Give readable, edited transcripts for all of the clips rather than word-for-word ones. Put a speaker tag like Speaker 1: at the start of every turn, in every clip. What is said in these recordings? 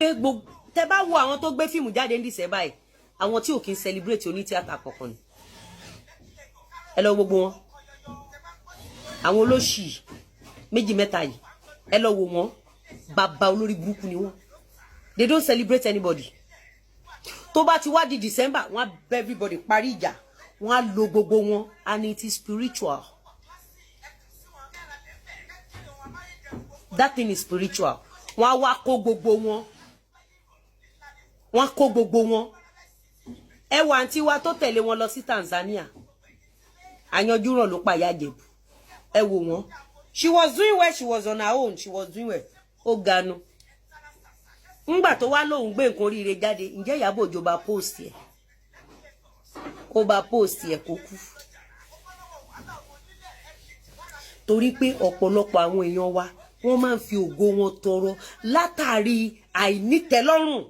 Speaker 1: Pé gbogbo tẹ bá wo àwọn tó gbé fíìmù jáde ní December yìí, àwọn tí ò kí ń celebrate onítíátà kankan ni. Ẹ lọ gbogbo wọn, àwọn olóṣì méjì mẹ́ta yìí, ẹ lọ wò wọn, bàbá olórí burúkú ni wọn. They don't celebrate anybody. Tó bá ti wá di December, wọn á bẹ everybody parí ìjà, wọn á lo gbogbo wọn, and it is spiritual. That thing is spiritual. Wọn á wá kó gbogbo wọn, wọn kó gbogbo wọn. Ẹ wà àǹtí wa tó tẹ̀lé wọn lọ sí Tanzania, àyanjúràn ló pa ìyá Ìjẹ̀bú. Ẹ wò wọn. She was doing well. She was on her own. She was doing well. Ó ganu ńgbà tó wá lóun gbé nǹkan oríire jáde. Ǹjẹ́ Ìyábọ̀ Òjó bá post ẹ̀? Ó bá post ẹ̀ kó kú, torí pé ọ̀pọ̀lọpọ̀ àwọn èèyàn wa, wọ́n máa ń fi ògo wọn tọrọ látàrí àìnítẹ́lọ́rùn.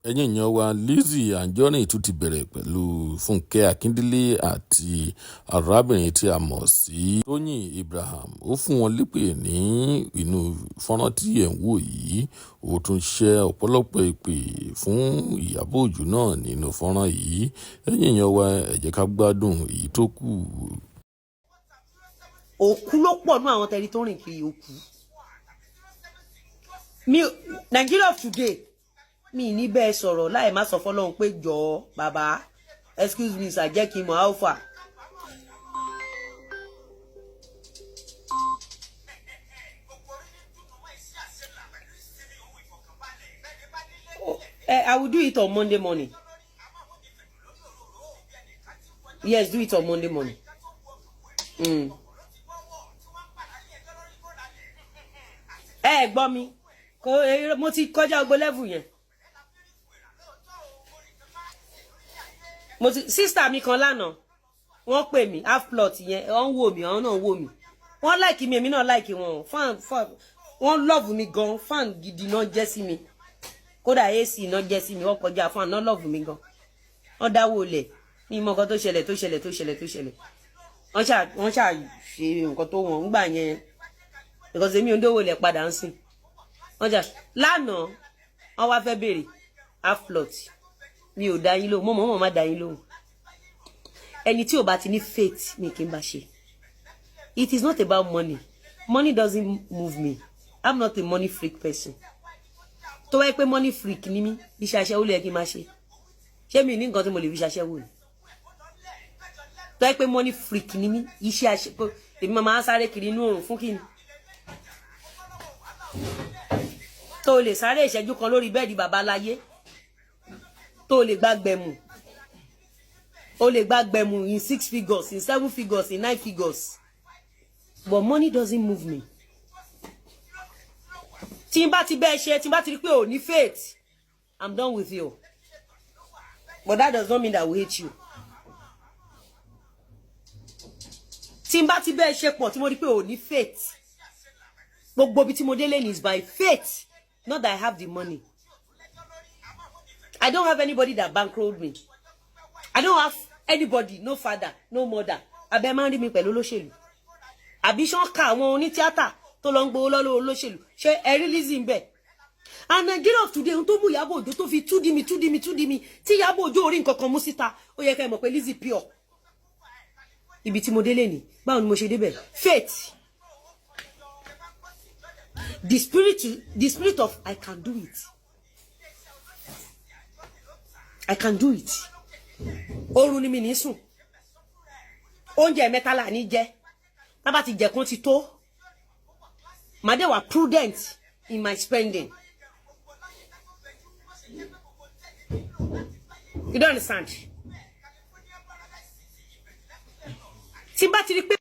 Speaker 2: Ẹ̀yin èèyàn wa, Lizzy Anjorin tún ti bẹ̀rẹ̀ pẹ̀lú Fúnkẹ́ Akíndélé àti arábìnrin tí a mọ̀ sí Tóyìn Abraham. Ó fún wọn lépè ní inú fọ́nrán tí ẹ̀ ń wò yìí. Ó tún ṣe ọ̀pọ̀lọpọ̀ èpè fún Ìyábọ̀ Òjó náà nínú fọ́nrán yìí. Ẹ̀yin èèyàn wa, ẹ jẹ́ ká gbádùn èyí tó kù.
Speaker 1: Òkú ló pọ̀ nú àwọn tẹ̀rí tó rìn kiri òkú mi. Nigeria of today, mi ní bẹ́ẹ̀ sọ̀rọ̀ láì má sọ fọlọ́run pé, jọ̀ọ́ bàbá, excuse me sir, jẹ́ kí n mọ̀ how far. I will do it on Monday morning. Yes, do it on Monday morning. Ẹ gbọ́ mi, mo ti kọjá gbogbo level yẹn. Mo ti sister mi kan lánàá, wọ́n pè mí, half plot yẹn, wọ́n ń wò mí, àwọn náà ń wò mí. Wọ́n like mi, èmi náà like wọn. Fan, fan, wọ́n love mi gan. Fan gidi náà jẹ́ sí mi. Kódà AC náà jẹ́ sí mi, wọ́n kọjá fan náà, love mi gan. Wọ́n dáwọ́ lẹ̀ ní ìmọ̀ nǹkan tó ṣẹlẹ̀, tó ṣẹlẹ̀, tó ṣẹlẹ̀, tó ṣẹlẹ̀. Wọ́n ṣà ṣe nǹkan tó wọ̀n ńgbà yẹn, because èmi ò ń dówó lẹ̀ padà ń sìn. Wọ́n jà lánàá, wọ́n wá fẹ́ béèrè half plot. Mi ò dá yín lóhùn, mọ́ mọ́ má dá yín lóhùn. Ẹni tí ò bá ti ní faith, mi kì í bá ṣe. It is not about money. Money doesn't move me. I'm not a money freak person. Tó wáyé pé money freak ni mí, iṣẹ́ aṣẹ́wó ló yẹ kí n máa ṣe. Ṣé mi ní nǹkan tí mo lè fi ṣaṣẹ́wó ni? Tó wáyé pé money freak ni mí, iṣẹ́ aṣẹ́wó èmi máa sáré kiri inú òrùn fún kí ni? Tó lè sáré ìṣẹ́jú kan lórí bẹ́ẹ̀dì bàbá láyé, tó lè gba gbẹ̀mù, ó lè gba gbẹ̀mù in six figures, in seven figures, in nine figures. But money doesn't move me. Tí n bá ti bẹ́ẹ̀ ṣe, tí n bá ti rí pé ò ní faith, I'm done with you. But that does not mean that we hate you. Tí n bá ti bẹ́ẹ̀ ṣe pọ̀, tí mo rí pé ò ní faith, gbogbo ibi tí mo délé ni is by faith, not that I have the money. I don't have anybody that bankrolled me. I don't have anybody, no father, no mother. Abẹ máa ń rí mi pẹ̀lú olóṣèlú, àbí ṣán ka àwọn onítíátà tó lọ ń gbowó lọ́wọ́ olóṣèlú? Ṣé ẹ rí Lizzy ń bẹ̀? And Nigeria of today, ohun tó mú Ìyábọ̀ Òjó tó fi túdí mi, túdí mi, túdí mi, tí Ìyábọ̀ Òjó orí nǹkan kan mú síta, ó yẹ ká ẹ mọ̀ pé Lizzy pure. Ibi tí mo délé ni, báwo ni mo ṣe débẹ̀? Faith, the spirit of I can do it, I can do it. Oorun ni mi ní sùn, oúnjẹ mẹ́ta là ní jẹ, tá bá ti jẹ kán ti tó. Màá dẹ̀ wà prudent in my spending. You don't understand. Tí n bá ti rí pé.